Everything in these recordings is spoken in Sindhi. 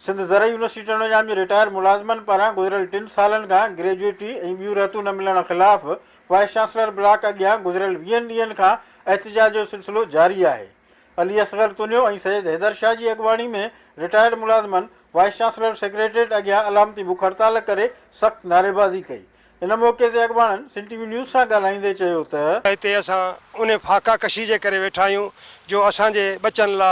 سنڌ زرعي يونيورسٽي ٽنڊوڄام جي رٽائر ملازمن پاران گذريل ٽن سالن کان گريجوئيٽي ۽ ٻيون رهتون نه ملڻ خلاف وائيس چانسلر بلاڪ اڳيان گذريل ويهن ڏينهن کان احتجاج جو سلسلو جاري آهي. علي اصغر تنيو ۽ سيد حيدر شاهه جي اڳواڻي ۾ رٽائرڊ ملازمن وائيس چانسلر سيڪريٽريٽ اڳيان علامتي بک هڙتال ڪري سخت نعريبازي ڪئي. ان موقعي تي اڳواڻن سنڌ ٽي وي نيوز سان ڳالهائيندي چيو ته. هتي اسان انهي فاقا ڪشي جي ڪري ويٺا آهيون جو اسان جي ٻچن لا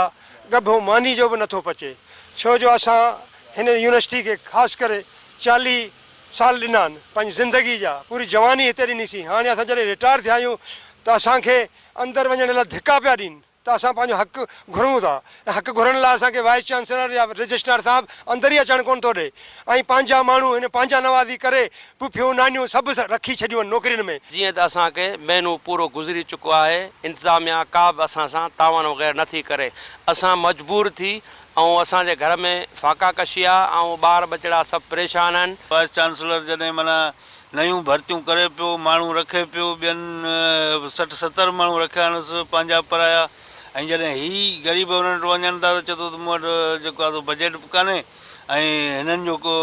ڳڀو ماني جو به نٿو پچي ڇو جو اسان هن يونيورسٽي کي خاص ڪري 40 سال ڏنا آهن پنهنجي زندگي جا پوري جواني هتي ڏني سين هاڻي اسان جڏهن رٽائر ٿيا آهيون ته اسان کي اندر وڃڻ لا ڌڪا پيا ڏين ته اسان پنهنجو حق گهرون ٿا ۽ حق گهرڻ لاء اسان کي وائيس چانسلر يا رجسٽرار صاحب اندر ئي اچڻ ڪونه ٿو ڏئي ۽ پنهنجا ماڻهو هن پنهنجا نوازي ڪري پڦيون نانيون سڀ رکي ڇڏيون آهن نوڪرين ۾. جيئن ته اسان کي مهينو پورو گذري چڪو آهي انتظاميا ڪا به اسان سان تعاون وغيره نه ٿي ڪري اسان مجبور ٿي ۽ اسان جي گهر ۾ فاقا ڪشي آ ۽ ٻار ٻچڙا سڀ پريشان آهن. وائيس چانسلر جڏهن معنيٰ نيون ڀرتيون ڪري پيو، ماڻهو رکي پيو، ٻين 60 70 ماڻهو رکيا آهنس پنهنجا پرايا ۽ جڏهن هي غريب انهن وٽ وڃن ٿا ته چئي ٿو ته مون وٽ جيڪو آهي سو بجيٽ به ڪانهي ۽ هنن جو ڪو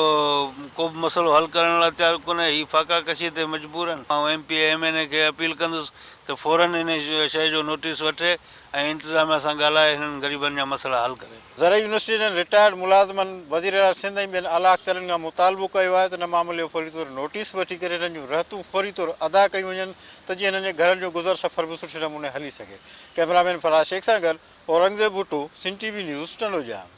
ڪو به مسئلو حل ڪرڻ لاء تيار ڪونهي، هي فاقا ڪشي تي مجبور آهن. آئون M P A M N A کي اپيل ڪندس ته فورن انهي شيء جو نوٽيس وٺي ۽ انتظاميا سان ڳالهائي هنن غريبن جا مسئلا حل ڪري. زرعي يونيورسٽي جي رٽائرڊ ملازمن وزيراعليٰ سنڌ ۽ ٻين اعليٰ اختيارين کان مطالبو ڪيو آهي ته ان معاملي جو فوري طور نوٽيس وٺي ڪري هنن جون رهتون فوري طور ادا ڪيون وڃن ته جيئن هنن جي گهرن جو گذر سفر به سٺي نموني هلي سگهي. ڪئميرامين فراز شيخ سان گڏ Aurangzeb Bhutto, Sindh T V news, Tandojam.